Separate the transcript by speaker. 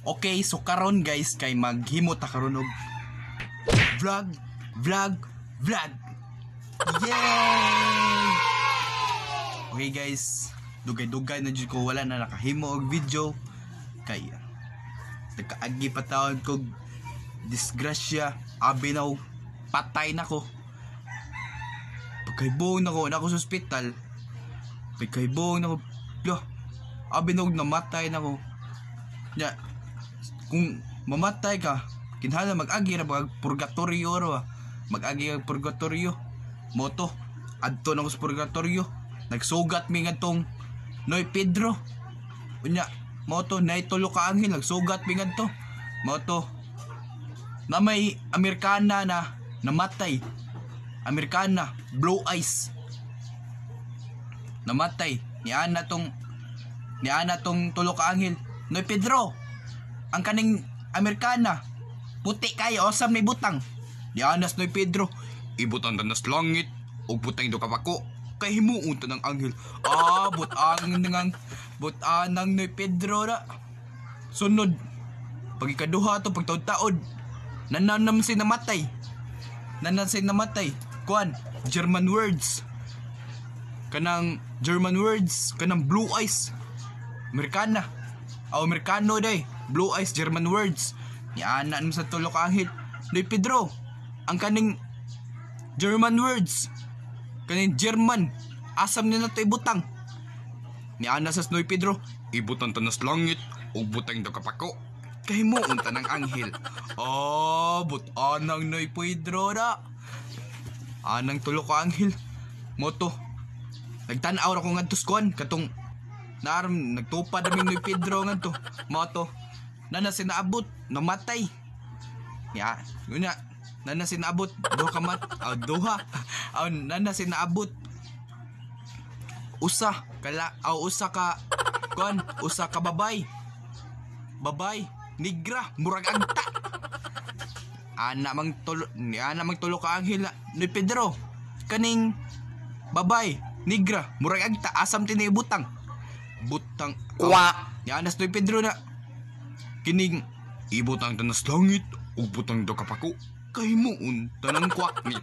Speaker 1: Okay, so karon guys, kay maghimo ta karon og vlog, vlog, vlog. Yay! Okay guys, dugay-dugay na jud ko wala na nakahimo og video kay nagkaagi pa taon kog disgrasya, abi na og patay na ko. Pagkaibong na ko sa ospital. Pagkaibong na ko, blah, abi na og namatay na ko. Nya, kung mamatay ka, kinahanglan mag-agi ra pag purgatorio ra ba. Mag-agi kag purgatorio. Moto, adto na ko sa purgatorio. Nagsugat mi ngadtong Noy Pedro. Unya, moto nay tulo ka anghel nagsugat mi ngadto. Moto na may Amerikana na namatay. Amerikana, blue eyes. Namatay. Ni ana tong tulo ka anghel. Noy Pedro, ang kaning Amerikana, puti kayo, osam may butang. Ni anas Noy Pedro, ibutang tanas langit, ug butang do kapako. Kay himuon ta ng anghel. Ah, butang ngang butanang Noy Pedro ra. Sunod, pag ikaduha to, pagtaod-taod, nananam si namatay. Nanan si namatay. Kuan, German words. Kanang German words, kanang blue eyes. Amerikana. Aw, Amerikano day. Blue eyes, German words. Ni ana naman sa tulo ka anghel. Noy Pedro, ang kaning German words. Kaning German. Asam ni nato ibutang. Ni ana sa Noy Pedro, ibutang tanas langit ug butang do kapako. Kay mo unta ng anghel. Oh, butanang Noy Pedro ra. Anang tulo ka anghel. Moto. Nagtan-aw ra ko ngadto sa kuan katong naaram nagtupad aming Noy Pedro ngadto. Moto. Nana sinaabot, namatay. Ya, yun na. Nana sinaabot, duha ka mat, ah, duha. Ah, nana sinaabot. Usa kala, aw usa ka kuan, usa ka babay. Babay, nigra, murag agta. Ana mang tulo, ni ana mang tulo ka anghel na, ni Pedro. Kaning babay, nigra, murag agta, asam tinibutang. Butang
Speaker 2: Kwa.
Speaker 1: Ni anas ni Pedro na kining ibutang tanas langit ug butang do kapako kay muun tanang kwak ni.